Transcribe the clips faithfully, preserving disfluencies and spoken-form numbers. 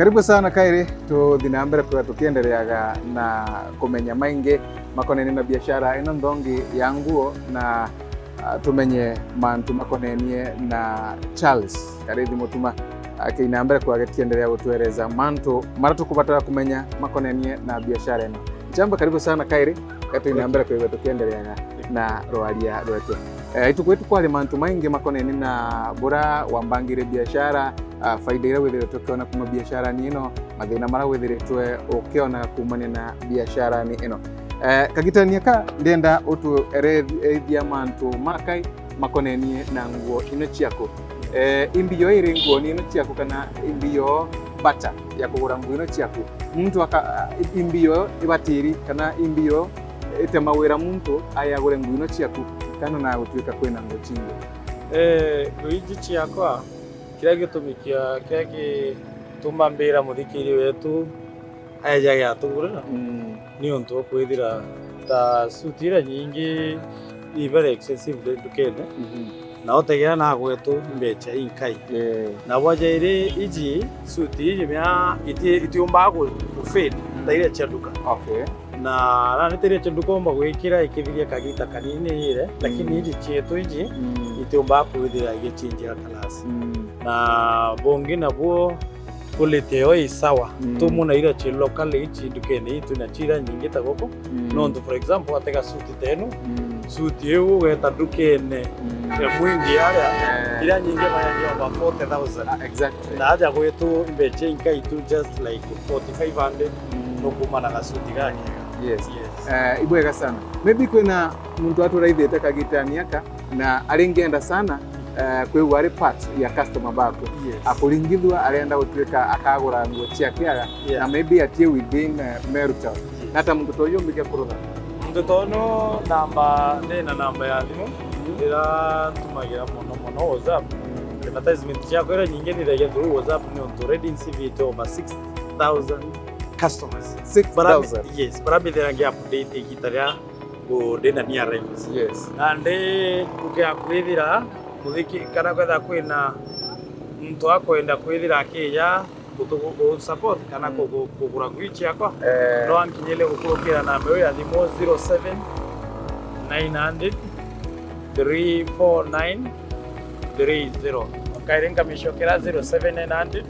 Karibu sana kairi, tuthi na mbere kwega tukiendereaga na kumenya maingi makonenie na biashara ino nthongi ya nguo na, ah, tumenye mantu makonenie na Charles Karithi Mutuma, akiina mbere kwega tukienderea gutuereza mantu maria tukubatara kumenya makonenie na biashara ino. Njamba, karibu sana kairi, gatuina mbere kwega tukiendereaga na rwaria rwetu. Eh, ituku ituku kwari mantu maingi makonenie na bura wambangire biashara, ah, faida iria withiritwe ukiona kuma biasharani ino, mathina maria withiritwe ukionaga kumania na biasharani ino. Eh, kagitania ka, ndienda utuerethia mantu makai makonenie na nguo ino ciaku. Eh, imbio iri nguoni ino ciaku kana imbio bata ya kugura nguo ino ciaku? Muntu aka, imbio ibatiri kana imbio itemawira muntu aye agure nguo ino ciaku kana na gutuika kwina nguo cingi? Eh, nguo iji ciakwa, kiria gitumi kia, kiria gituma mbira muthikiria wetu aeja giatugurira, mm, ni untu bwa kwithira ta suit iria nyingi i very expensive ndukene, mhm, na utegera na gwetu mbecha inkai. Eh. Na bwa jairi iji suit iji mea iti-, itiumbaga ku-, ku fade, mm, ta iria cia nduka. Okay. Na nani teria kindu komba gwikira ikithiria kagita kanini ire, lakini, mm, iji cietu iji, mm, itiumbaga kwithira igichinjira kalasi. Mm. Na bungi nabuo, quality yo i sawa. Mm. Tumu na ira ci local ici ndukene itu na cira nyingi ta guku. Mm. Nontu, for example, watega suit tenu, mm, suit iu ugeta ndukene, mm, ya mwingi aria, eh, ira nyingi bayagia over forty thousand. Ah, exactly. Na aja gwitu mbecha inkai tu just like forty-five hundred, mm, nukumana ga suit gake. Yes. Yes. Eh, ibwega sana. Maybe kwina muntu aturaithite kagitani aka na aringenda sana, eh, kwigua ari part ya customer baku. Yes. Akuringithua arenda gutuika akagura nguo cia kiaga, yeah, na maybe atie within, eh, Meru town. Yes. Na ta muntu ta uyu umbikia kurutha? Muntu ta uyu namba, ndina namba ya thimu, mm, iria ntumagira mono mono WhatsApp. Mm. Advertisement ciakwa iria nyingi nithagia through WhatsApp ni untu already ncivite over six thousand customers. Six thousand? Bara-, yes, bara mbithira ngi update igita ria ku-, ndina new arrivals. Yes. Nandi ukea kwithira muthiki kana kwethira kwina muntu akwenda kwithira akija gutu-, gu-, gu-, support kana, mm, ku-, gu-, kugura ngui ciakwa, eh, no ankinyire gukurukira namba iyo ya thimu zero seven nine hundred three four nine three zero. Kairi nkamicokera zero seven nine hundred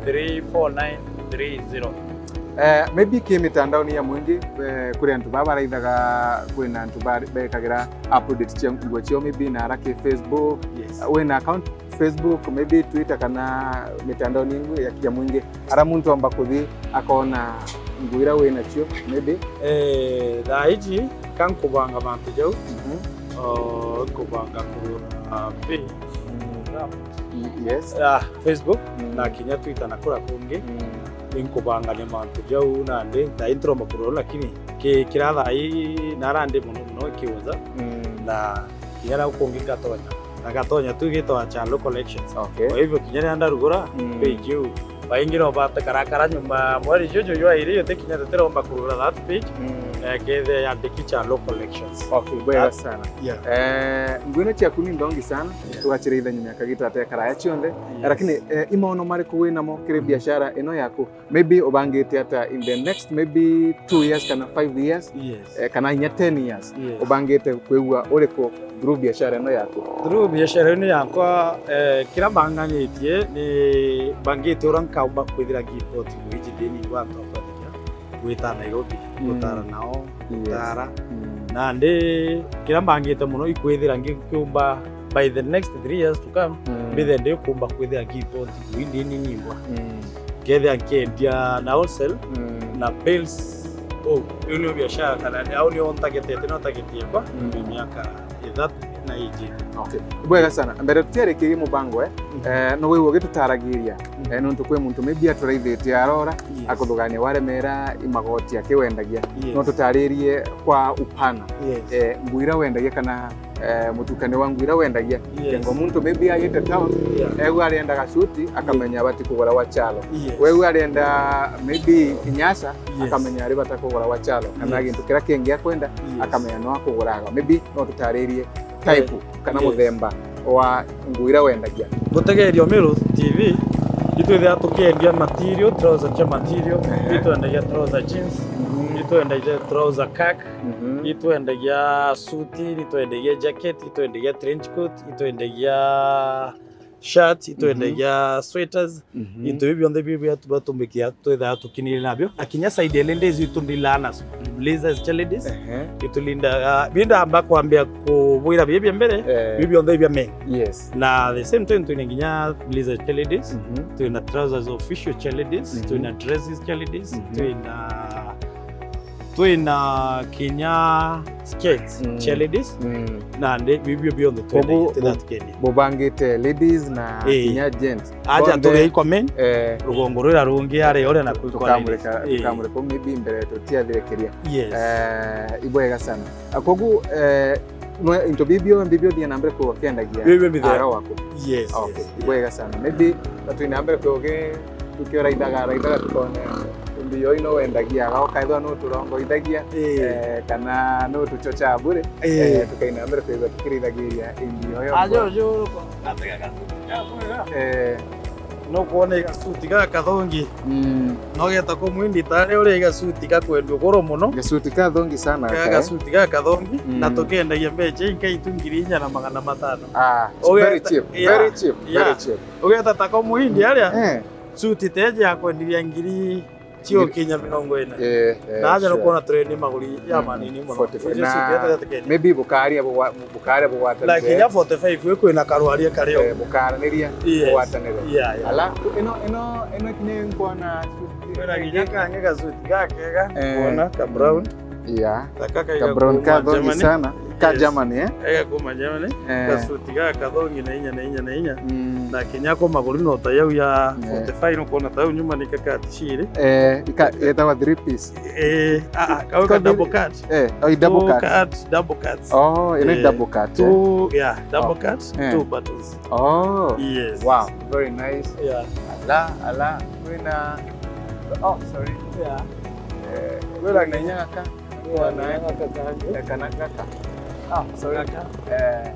three four nine three zero. Eh, maybe ki mitandaoni ya mwingi, eh, kuri antu baba baraithaga, kwina antu ba-, bekagira update cia nguo ciao maybe na ara ki Facebook. Yes. Wina account Facebook, maybe Twitter kana mitandaoni ingi ya, ya mwingi, ara muntu amba kuthi akona nguo ira winacio maybe? Eh, thaa iji ka nkubanga mantu jau, mhm, oh, nkubanga kugura page. Mm. Y-, yes. Ah, Facebook, mm, na kinya Twitter na kura kungi. Mm. Inkubangania mantu jau nandi, thaa ii ntiromba kurora, lakini ki-, kira thaa ii nara ndi mono mono ikiuza. Mm. Na kinya nau kungi ngatonya. Na ngatonya tu igitwa Chalo Collections. Okay. Kwa hivyo kinya riria ndarugura, mm, page iu, baingi no bate karakara nyuma mweri juju jwa iri, uti kinya tutiromba kurugura that page. Mm. Eh, kethia yandiki Chalo Collections. Okay, bwega sana. Yeah. Eh, nguo ino ciaku ni ndongi sana. Yeah. Tugaciritha nyuma ya kagita ate karaya cionthe. Yes. Lakini, eh, i maono mariku winamo kiri, mm, biashara ino yaku? Maybe ubangite ata in the next maybe two years kana five years? Yes. Eh, kana inya ten years? Yes. Ubangite kwigua uriku through biashara ino yaku? Through biashara ino yakwa, eh, kira mbanganitie ni mbangite uria nkaumba kwithira ngiimport nguo iji ndini gwa antu a kwetekia gwita Nairobi, mm, gutara nao, yes, gutara. Mm. Nandi kira mbangite mono ikwithira ngikiumba by the next three years to come, mm, mbithe ndikumba kwithira ngiimport nguo indi nini ngwa. Mm. Kethia nkiendia na wholesale, mm, na bills. Oh, iu nio biashara kana au nio ntagetete, no target yakwa, mm, ya miaka ithatu na iji. Okay. Bwega sana. Mbere tutiarikirie mubango, eh, mhm, eh, no wigua ugitutaragiria, mhm, eh, nontu kwi muntu maybe aturaithitie arora, yes, akuthugania waremera imagoti akiwendagia. Yes. No tutaririe kwa upana. Yes. Eh, nguo ira wendagia kana eh, mutukania wa nguo ira wendagia. Yes. Kengo muntu maybe ayite town, yeah, ewe arenda gasuti, akamenya, yes, abati kugura wa Chalo. Yes. Wewe arenda maybe kinyasa, yes, akamenya ari bata kugura wa Chalo. Kana, yes, gintu kira kingi akwenda, yes, akamenya no akuguraga. Maybe no tutaririe type, eh, kana, yes, muthemba wa nguo ira wendagia. Gutegeria Meru T V, Itwithaga tukiendia material, trouser cia material, ehe, itwendagia trouser jeans, mhm, itwendagia trouser kak, mhm, itwendagia suti, itwendagia jacket, itwendagia trench coat, itwendagia shirts, itwendagia, mhm, sweaters, mhm, into biu bionthe biu bia tuba tumbikia twithaga tukinire nabio. Akinya side ya ladies itu ndilana blazers cia ladies. Ehe. Itulindaga, bindamba kwambia kubwira bibi bia mbere, eh, bibi bionthe bia men. Yes. Na the same time twina nginya blazers cia ladies, mhm, twina trousers official cia ladies, mhm, twina dresses cia ladies, mhm, twina twina kinya skirts, mm, cia ladies, mm, na ndi bibio bionthe twina. Koguo ithaga bu-, tukendia. Bubangite ladies na, eh, kinya gents. Aja bonthe turi ikwa men, eh, rugongo ruria rungi ari uria na kwikwa ladies. Tukamurika, eh, tukamurika maybe mbere tutiathirekeria. Yes. Eh, ibwega sana. Ah, koguo, eh, no, into bibio, bibio thia na mbere kukiendagia. Bibio bithia. Ara waku. Yes, okay, yes, ibwega sana. Maybe twina mbere kugi-, tukioraithaga, raithaga tukone mbio ino wendagia, aga ukaithwa no turongoithagia, eh, eh, kana no tuchocha bure, eh, eh, tukaina mbere kwigua tukirithagiria mbio yo. Ajo, jo, atega gasuti ga kwega. Eh. No kuona igasuti ga kathongi. Mm. No geta ko mwindi tare uri igasuti ga kwendwa goro muno. Gasuti ka thongi sana. Ga, okay, gasuti ga kathongi, mm, na tukendagia mbecha inka itu ngiri inya na magana matano. Ah, very cheap, yeah, very cheap, yeah, very cheap. Ugeta ta ko muhindi aria, eh, suti teje ya kwendiria ngiri cio kinya mirongo ina. Eh, eh, na aja sure. Nukwona trend maguri ya, mm, manini muno. Forty-five. Icio suti na ete ete Kenya. Maybe bukaria bugwa-, bukaria bugwatanire. Na kinya forty-five kwi kwina karwaria kario. Eh, bukaraniria, yes, bugwatanire. Yeah, yeah. Ala, ino, ino, ino kinya nkwona suti. Kwina kinya kangi ga suti gakega, eh, kuona ka brown. Yeah. Taka ka brown ka thongi sana. Ka Germany, eh? Ega kuma Germany. Eh. Gasuti ga kathongi na inya, na inya, na inya. Mm. Na kinya ko maguru no ta yau ya, eh, forty-five, no kuona ta yau nyuma ni ka cut ciri. Eh, ika, yetawa three piece. Eh, ah, ah, kau ka double cut. Eh, oh, double cut. Two cut, double cuts. Oh, ino double cut, eh. Two, yeah, double cut, eh, two buttons. Oh. Yes. Wow, very nice. Yeah. Ala, ala, kwina, oh, sorry. Yeah. Eh, kwina kinya gaka. Kana gaka. Ah, sorry. Gaka. Eh.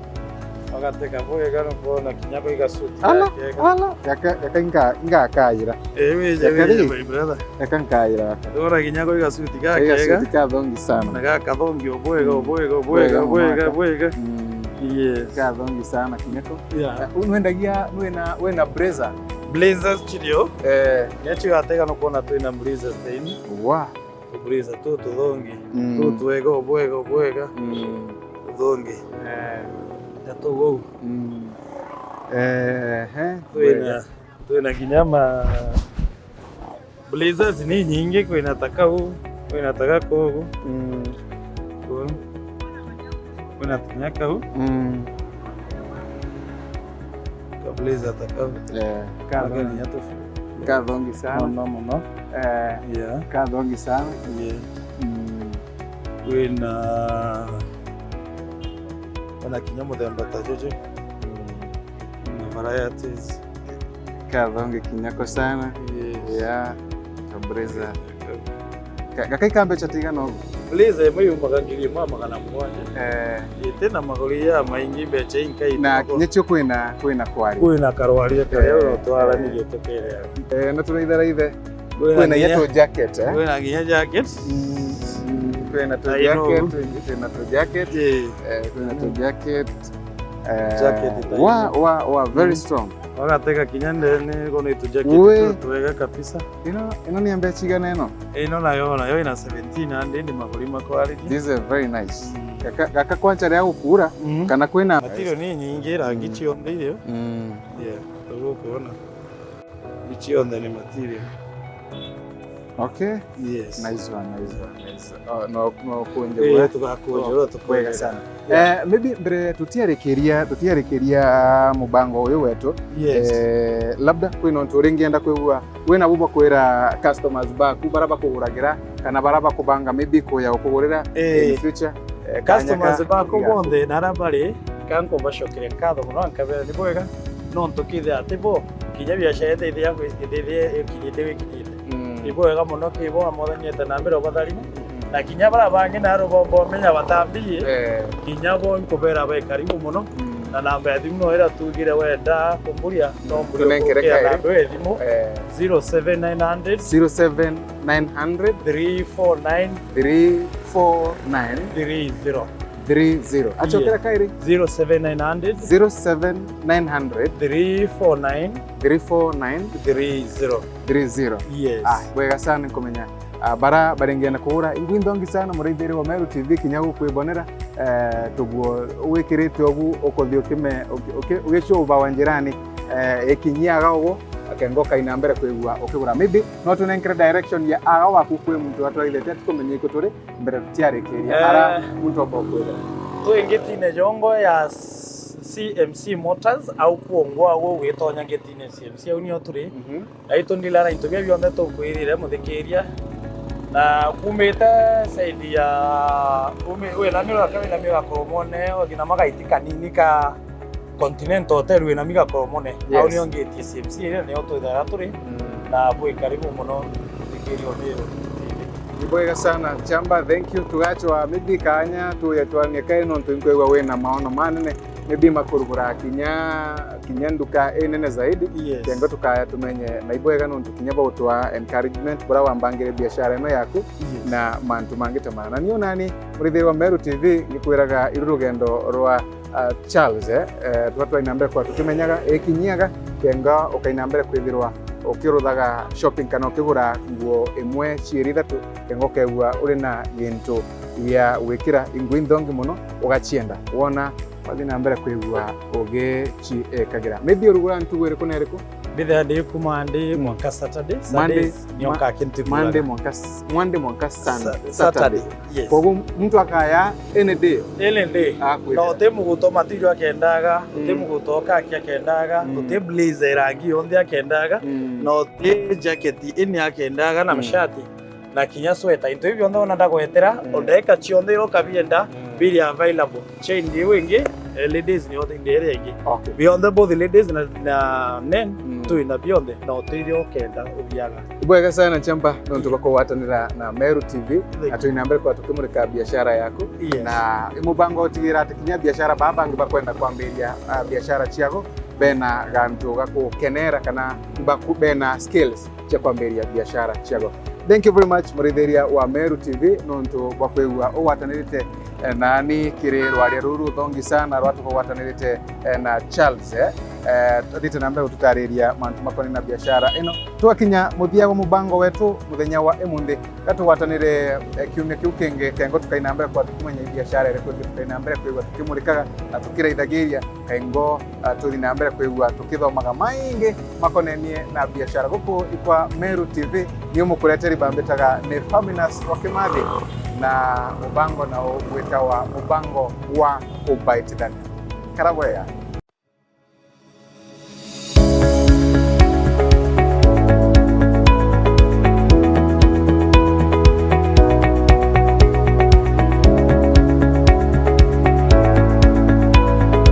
Wagateka bwega, nukwona kinya kwi gasuti. Ala, gakega. Ala. Gaka, gaka inga, ingakaira. Eh, wije, gaka wije, ri? My brother. Gaka nkaira gaka. Ndona kinya kwi gasuti gakega. Kwi gasuti kathongi sana. Na gaka kathongi obwega, mm, obwega, obwega, obwega, obwega. Mm. Yes. Kathongi sana kinya ko. Yeah. Eh, unwendagia, nwena, wena blazer? Blazers chirio. Eh. Nyachi gatega nukwona twina blazers thaini. Wow. Tublazer tu tuthongi. Mm. Tu twega, obwega, obwega. Mm. Tuthongi. Eh. Na tu gou. Mm. Eh, eh, twina, bwega. Twina kinya ma blazers ni nyingi, kwina ta kau, kwina ta gaka ugu. Mm. Ku-, kwina kinya kau. Mm. Ka blazer ta kau. Eh, ka thongi. Kinya tu kathongi sana. Muno, muno. Eh, yeah. Kathongi sana. Yeah. Mm. Wina, ona kinya muthemba ta juju. Mm. Na varieties. Kathongi kinya ko sana. Yes. Yeah. Ka blazer. Ka-, gaka ikambecha tigana ugu? Blazer imwe yumaga ngiri imwe na magana mugwanja. Eh. Ite na maguru ya maingi mbecha inkai. Na kinya cio kwina, kwina kwari. Kwina karwaria karia, eh, no twaranirie tukiria. Eh, no turaitha raithe. Kwina kinya tu jacket, eh? Kwina kinya jacket. Mm, kwina tu jacket, kwina tu jacket. Eh, kwina tu jacket. Eh, jacket ta wa, wa, wa, very strong. Wagatega kinya ndene, kwina tu jacket tu twega kabisa. Ino, ino ni mbecha igana ino? Ino nayo, nayo ina seventeen hundred maguri makwaririe. This is very nice. Mm. Gaka, gaka kwancha ria gukura, mm, kana kwina material ni nyingi, rangi cionthe irio. Mm. Yeah, tugukuona. Icio cionthe ni material. Okay. Yes. Nice one, nice one, nice one. Oh, no, no kunjugua. Eh, tugakunjugua, oh, tukwega sana. Yeah. Eh, maybe mbere tutiarikiria, tutiarikiria mubango uyu wetu. Yes. Eh, labda kwina untu uringi enda kwigua, wina bu bakwira customers baku, bara bakuguragira, kana bara bakubanga maybe kuya ukugurira, eh, in future? Eh, customers baku bonthe na aria bari, ka nkubacokeria nkatho mono, nkabera ni bwega, nontu kethira ati bo, kinya biashara ithithia gwi-, ithithia ikinyite wikinyite. Mm. Ni bwega mono ki bo, Mwathani ete na mbere ubatharime. Mm. Na kinya bara bangi na rugombo menya batambirie, eh, kinya bo nkubera be karibu mono. Mm. Na namba ya thimu no ira tugire wenda kumburia, no mburia Tunenkere kukia kairi. Namba ya thimu, Eh. zero seven nine hundred, Zero seven nine hundred, three four nine, three four nine, three zero. Three zero. Acokera Yes. kairi. Zero seven nine hundred, Zero seven nine hundred, three four nine, three four nine, three zero. Three zero. Yes. Ah, bwega sana nkumenya. Ah, bara barengene kugura ingwi nthongi sana, muraithiri wa Meru T V kinya gukwibonera, eh, tuguo wikirite ugu ukuthi ukime-, uki-, uki-, ugicubawa njirani, eh, ikinyaga ugu, akengo kaina mbere kwigua ukigura. Maybe no tunenkere direction ya aga waku kwi muntu atwaithete atikumenya iku turi mbere tutiarikiria. Eh. Ara muntu omba ukwithira. Twi ngitine jongo ya C M C Motors, au kuongwa ugu gwitonya ngitine C M C, au nio turi. Mhm. Na itundila na into bia bionthe tukwirire muthikiria. Na kumite side ya umi-, wina miga, wina miga koromone, ogina magaiti kanini ka Continental Hotel wina miga koromone. Yes. Au nio ngiti C M C iria nio twithaira turi. Mm. Na bwi karibu muno muthikiria Meru T V. Ni bwega sana, Chamba, thank you. Tugachwa maybe kanya tuye twaranie kairi nontu inkwigua wina maono manene. Maybe makurugura kinya, kinya nduka inene zaidi. Yes. Kengo tukaya tumenye, na ibwega nontu kinya bautwa encouragement, bura wambangire biashara ino yaku, Yes. na mantu mangi ta mana. Na niu nani, murithiri wa Meru T V, ngikwiraga iru rugendo rwa, ah, Charles, eh, eh, tuba twaina mbere kwa tukimenyaga, ikinyaga, kenga ukaina mbere kwithirwa ukiruthaga shopping kana ukigura nguo imwe ciiri ithatu, kenga ukegua uri na gintu gia gwikira ingui nthongi muno, ugacienda. Wona wathi na mbere kwigua ugiciekagira. Maybe urugura ntugu iriku na iriku? Mbithira ndi kuma ndi Mm. mwanka Saturday. Monday, Sundays nio Mo-, nkakintu Monday iguraga. mwanka s-, Monday mwanka Sun-, Sa-, Saturday. Saturday, yes. Koguo muntu akaya any day? Any day. Akwira. Na uti muguto material akendaga, uti Mm. muguto wa kaki akendaga, Mm. uti blazer irangi yonthe akendaga, Mm. na uti jacket ini akendaga na Mm. mashati. Na kinya sweta, into ibi bionthe ona ndagwetera, Mm. o ndagika cionthe iria ukabienda, Mm. biri available. Chain iu ingi, eh, ladies nio indi iria ingi. Okay. Bionthe both ladies na, na men, Mm. twina bionthe, na utirio ukenda uthiaga. Ibwega sana, Chamba, nontu bwa kugwatanira na Meru T V, Thank you. na twina mbere kwa tukimurika biashara yaku. Yes. Na mubango utigira ati kinya biashara baa bangi bakwenda kwambiria, ah, biashara ciago, bena gantu ga gukenera kana baku-, bena skills cia kwambiria biashara ciago. Thank you very much, murithiria wa Meru T V, nontu bwa kwigua ugwatanirite, eh, nani kiri rwaria ruru ruthongi sana rwa tukugwatanirite, eh, na Charles, eh. Eh, tuthite na mbere gututariria mantu makoni na biashara ino. Twakinya muthia wa mubango wetu muthenya wa imunthi, gatugwatanire, eh, kiumia kiu kingi, kengo tukaina mbere kwa tukumenya biashara iriku ingi tukaina mbere kwigua tukimurikaga na tukiraithagiria. Kaingo, ah, tuthi na mbere kwigua tukithomaga maingi makonenie na biashara. Guku ikwa Meru T V, ni umukureteri bambitaga ni Faminas wa Kimathi, na mubango na ugwitawa mubango wa kubaitithania. Karabwega.